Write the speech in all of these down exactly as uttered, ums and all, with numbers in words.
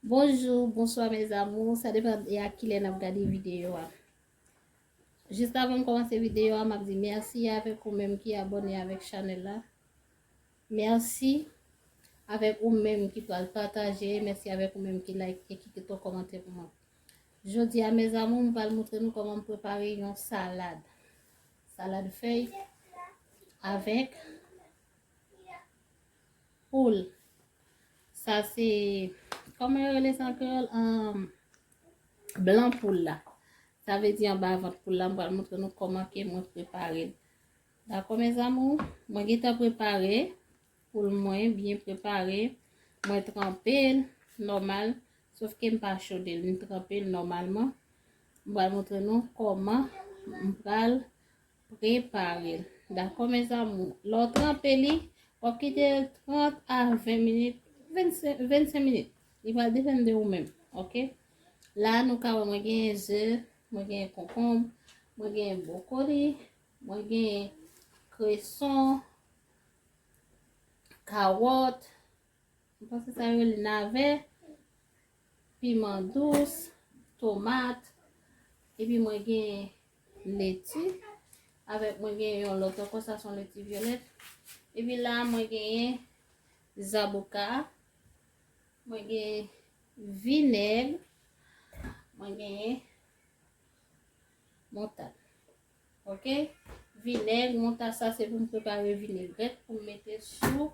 Bonjou, bonswa mes amours, sa depann de a kilè n ap gade videyo a. Jis avan m kòmanse videyo a, m ap di mèsi avèk ou menm ki abòne avèk chanèl la. Mèsi avèk ou menm ki pral pataje, mèsi avèk ou menm ki like e ki kite yon kòmantè pou mwen. Jodi a mes amours, m pral montre nou kòman m prepare yon salad. Salad fèy avèk poul. Sa se, kòman yo rele sa an kreyòl? Ahn, blan poul la. Sa vle di anba vant poul la, m pral montre nou kòman ke mwen prepare l. Dakò mes amours, mwen gentan prepare poul mwen, byen prepare. Mwen tranpe l nòmal, sof ke m pa chode l, m tranpe l nòmalman. M pral montre nou kòman m pral prepare l. Dakò mes amours, lè w tranpe li, w ap kite l trant a ven minit, vennsenk, vennsenk minit. Li pral depann de ou menm, oke? La nou ka wè mwen genyen ze, mwen genyen konkonm, mwen genyen bwokoli, mwen genyen kreson, kawòt, m panse sa yo rele navè, piman dous, tomat, epi mwen genyen leti, avèk mwen genyen yon lòt ankò, sa se yon leti vyolèt. Epi la mwen genyen zaboka, mwen genyen vinèg, mwen genyen moutad. Oke? Vinèg, moutad, sa se pou m prepare vinegrèt pou m mete sou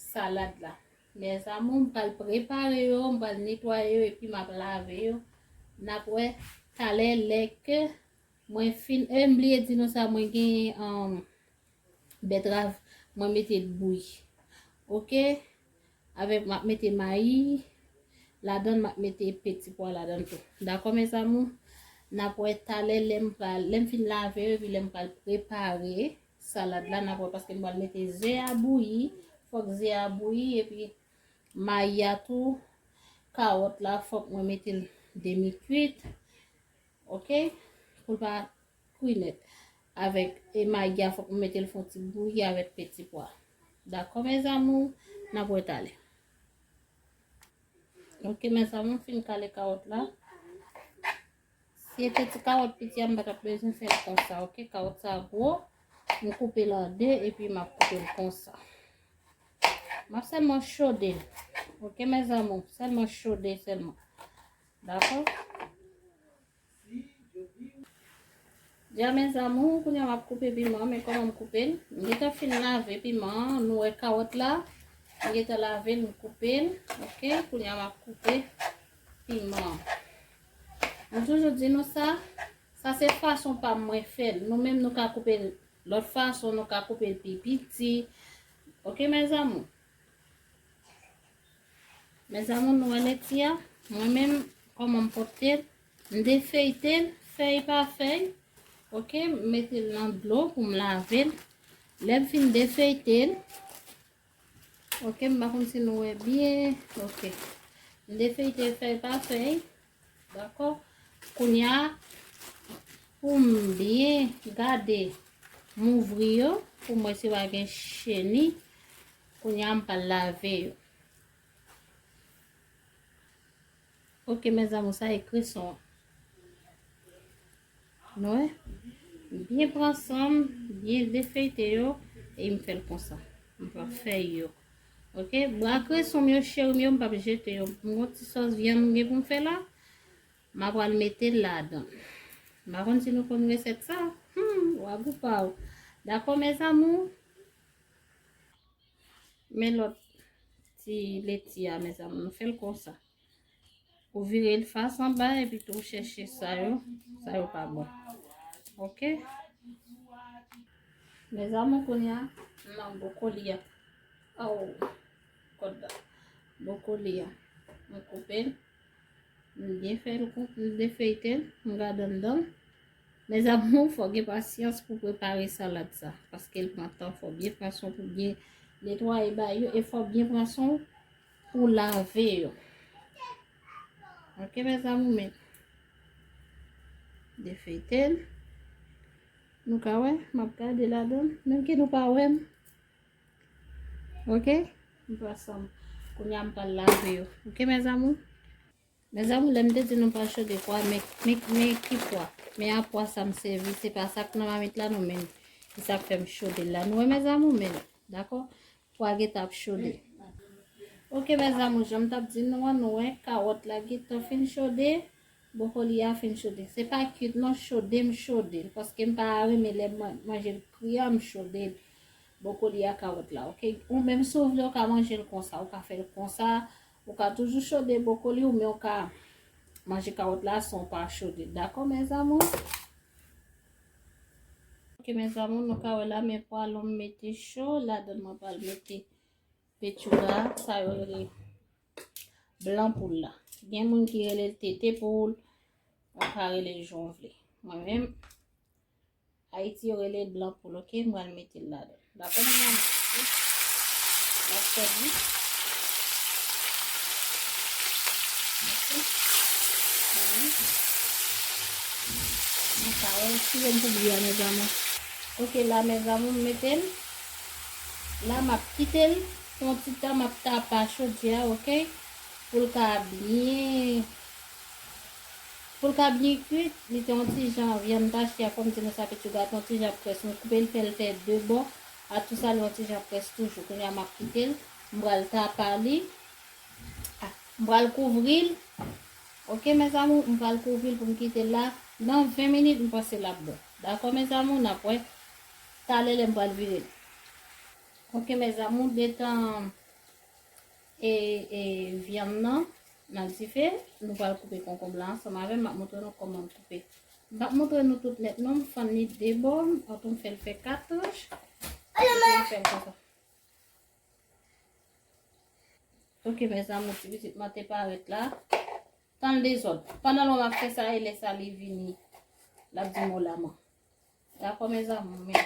salad la. Mes amours, m pral prepare yo, m pral netwaye yo epi m ap lave yo. N ap wè talè lè ke mwen fin, e m bliye di nou sa, mwen genyen, um, bètrav, mwen mete l bouyi. Oke? Avèk, m ap mete mayi ladan l, m ap mete peti pwa ladan l tou. Dakò mes amours? N ap wè talè lè m pral, lè m fin lave yo, epi lè m pral prepare salad la, n ap wè paske m pral mete ze a bouyi, fòk ze a bouyi, epi mayi a tou, kawòt la, fòk mwen mete l demi kwit, oke? Pou l pa kwi nèt. Avèk, e mayi a fòk mwen mete l fè yon ti bouyi avèk peti pwa. Dakò mes amours, n ap wè talè. Oke mes amours, m fin kale kawòt la. Si se te ti kawòt piti a, m pa t ap bezwen fè l konsa, oke? Kawòt sa gwo, m koupe l an de epi m ap koupe l konsa. M ap sèlman chode l, oke mes amours? Sèlman chode sèlman. Dakò? Ya mes amours, kounye a m ap koupe piman, men kòman m koupe l? M gentan fin lave piman an, nou wè kawòt la, m gentan lave l, m koupe l, oke? Kounye a m ap koupe piman an. M toujou di nou sa, sa se fason pa m mwen fè l. Nou menm nou ka koupe l lòt fason, nou ka koupe l pi piti. Oke mes amours? Mes amours, nou wè leti a? Mwen menm, kòman m pòte l? M defeyte l, fèy pa fèy. Oke, m mete l nan dlo pou m lave l. Lè m fin defeyte l, oke, m pa konn si nou wè byen. Oke. M defeyte l fèy pa fèy. Dakò? Kounye a, pou m byen gade, m ouvri yo, pou m wè si pa gen cheni. Kounye a, m pral lave yo. Oke, mes amours, sa e kreson an. Nou wè? M byen pran san m, byen defeyte yo, e m fè l konsa. M pran fèy yo. Oke? Bwa kreson m yo, cheri m yo, m p ap jete yo. M gon ti sòs vyann m gen pou m fè la. M a pral mete l ladan. M pa konn si nou konn resèt sa. Hmm, w a gou pa w. Dakò, mes amours? Men lòt ti leti a, mes amours, nou fè l konsa. Ou vire l fas anba, epi tou ou chèche sa yo, sa yo pa bon. Oke? Mes amours, kounye a, m nan bwokoli a. Aw, kòd la. Bwokoli a. M koupe l. M byen fè l kou-, m defeyte l, m gade anndan l. Mes amours, fò gen pasyans pou prepare salad sa, paske l pran tan, fò byen pran swen pou byen netwaye bagay yo, e fò byen pran swen pou lave yo. Oke, mes amours, men defeyte l. Nou ka wè, m ap gade ladan l, menm ke nou pa wè m. Oke? M pran san m. Kounye a m pral lave yo. Oke, mes amours? Mes amours, lè m te di nou pral chode pwa, men, men, men ki pwa? Men a pwa sa m sèvi, se pa sa k nan mamit la non, men se sa k fè m chode l la. Nou wè, mes amours, men, dakò? Pwa gentan ap chode. Oke, mes amours, jan m t ap di nou an, nou wè, kawòt la gentan fin chode, bwokoli a fin chode. Se pa kuit non, chode m chode l, paske m pa renmen lè m man-, manje l kri a, m chode l. Bwokoli a, kawòt la, oke? Ou menm si w vle, ou ka manje l konsa, ou ka fè l konsa, ou ka toujou chode bwokoli, oubyen ou ka manje kawòt la san w pa chode l. Dakò, mes amours? Oke, mes amours, nou ka wè la, men pwalon m mete cho, ladann mwen pral mete petchouga, sa yo rele blan poul la. Gen moun ki rele l tete poul, ou ka rele l jan w vle. Mwen menm, Ayiti yo rele l blan poul, oke? M pral mete l ladan. Dakò, mes amours? L ap sèvi. Oke. Mwen ka wè, eskize m pou bri a, mes amours. Oke, la, mes amours, m mete l. La, m ap kite l. Pou yon ti tan, m ap tapa chodyè a, oke? Pou l ka byen, pou l ka byen kuit, li te yon ti jan vyann tache a, fò m di nou sa, petchouga te yon ti jan près. Mwen koupe l, fè l fè de bò. Atou sa, li yon ti jan près toujou. Kounye a, m ap kite l. M pral tapa li. Ah, m pral kouvri l. Oke, mes amours, m pral kouvri l pou m kite l la. Nan ven minit, m panse l ap bon. Dakò, mes amours, n ap wè talè lè m pral vire l. Oke, mes amours, detan e, e, vyann nan nan dife, nou pral koupe konkonb la ansanm avè m. M ap montre nou kòman m koupe. M p ap montre nou tout nèt non, m fann li de bò, antan m fè l fè kat tranch. Epi m fè l konsa. Oke, mes amours, ti pitit mwen te parèt la. Tan l dezòd. Pandan lè w ap fè sa, e lè sa li vini, l ap di m o la man. Dakò, mes amours, men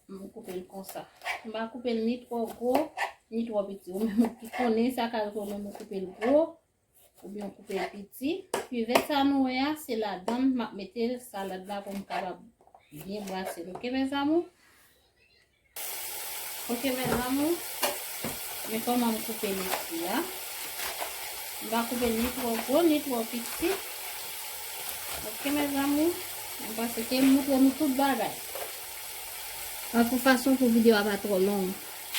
m koupe l konsa. M pa koupe l ni twò gwo, ni twò piti. Ou menm ki konnen sa ka rive, ou menm ou koupe l gwo, oubyen w koupe l piti. Kivèt sa nou wè a, se ladan m ap mete salad la pou m kapab byen brase l. Oke, mes amours? Oke, mes amours. Men kòman m koupe l isi a. M pa koupe l ni twò gwo, ni twò piti. Oke, mes amours. M panse ke m montre nou tout bagay. An pou fason pou videyo a pa twò long.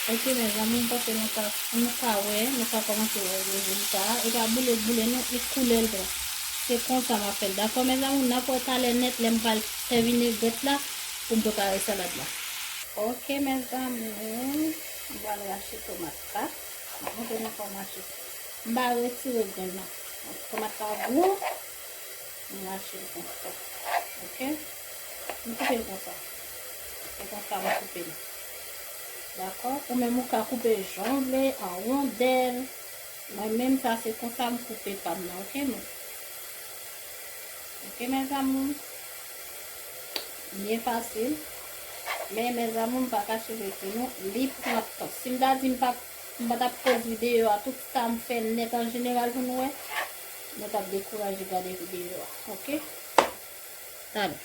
Oke, mes amours, m panse nou ka, nou ka wè, nou ka kòmanse wè rezilta a. E pa boule, boule non, e koulè l pran. Se konsa m ap fè l. Dakò, mes amours, n ap wè talè nèt lè m pral fè vinegrèt la pou m prepare salad la. Oke, mes amours, m pral rache tomat la. M ap montre nou kòman rache. M pa retire grenn nan. Tomat la gwo. M rache l konsa. Oke? M koupe l konsa. Se konsa m koupe l. Dakò? Ou menm ou ka koupe jan w vle, an wondèl. Mwen menm sa se konsa m koupe pa m nan, oke, men. Oke, mes amours. Byen fasil. Men, mes amours, m pa kache vre pou nou, li pran tan. Si m ta di m pa, m pa t ap poze videyo a, tout sa m fè nèt an jeneral pou nou wè, nou t ap dekouraje gade videyo a. Oke? Talè.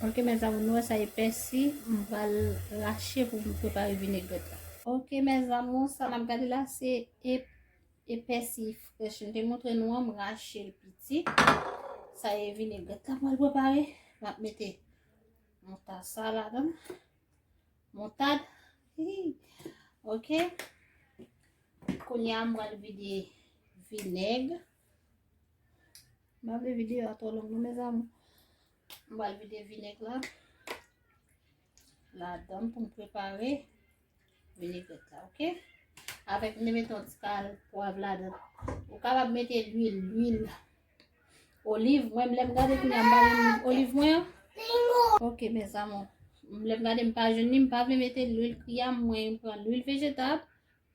Oke, mes amours, nou wè sa e pèsi, m pral rache pou m prepare vinegrèt la. Oke, mes amours, sa n ap gade la, se e, e pèsi frèch. M te montre nou an, m rache l piti. Sa e vinegrèt la m pral prepare. M ap mete moutad sa ladan. Moutad. Hi. Oke. Kounye a, m pral vide vinèg. M pa vle videyo a twò long non, mes amours. M pral vide vinèg la ladan pou m prepare vinegrèt la, oke? Avèk, m te mete yon ti kal pwav ladan. Ou kapab mete lwil, lwil oliv. Mwen, lè m gade kounye a, m pa jwenn lwil oliv mwen an. Oke, mes amours. Lè m gade, m pa jwenn li, m pa vle mete lwil kri a, mwen pran lwil vejetab,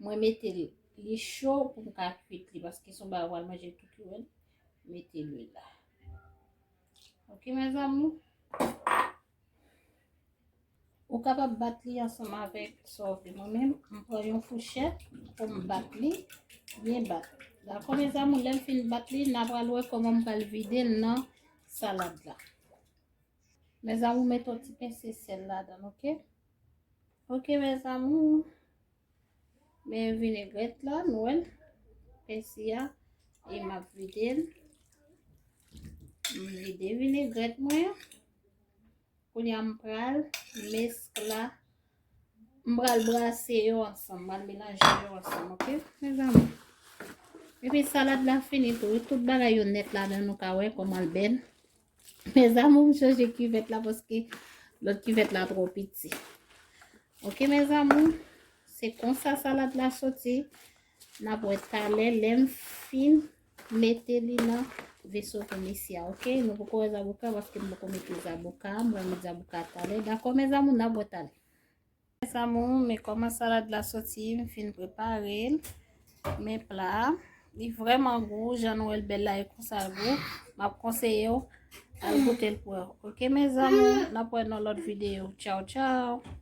mwen mete li, li cho pou m ka kuit li, paske se yon bagay ou pral manje tou kri, mete lwil la. Oke, mes amours. Ou kapab bat li ansanm avèk sa w vle. Mwen menm, m pran yon fouchèt pou m bat li, byen bat. Dakò, mes amours, lè m fin bat li, n a pral wè kòman m pral vide l nan salad la. Mes amours, mete yon ti pense sèl ladan l, oke? Oke, mes amours. Men vinegrèt la, nou wè l. Pèsi a, e m ap vide l. M vide vinegrèt mwen. Kounye a m pral meskla. M pral brase yo ansanm, m pral melanje yo ansanm, oke, mezanmi? Epi salad la fini tou, wi, tout bagay yo nèt ladan, nou ka wè kòman l bèl. Mezanmi, m chanje kivèt la paske lòt kivèt la twò piti. Oke, mezanmi, se konsa salad la soti. N ap wè talè lè m fin mete li nan veso pou mesye a, oke? Nou poko wè zaboka paske m poko mete zaboka, m pral met zaboka talè. Dakò, mezanmi, n ap wè talè. Mezanmi, men kòman salad la soti, m fin prepare l. Men pla a, li vrèman gou, jan nou wè l bèl la, e konsa l gou. M ap konseye w al goute l pou wè. Oke, mezanmi, n ap wè nan lòt videyo. Tchaw, tchaw.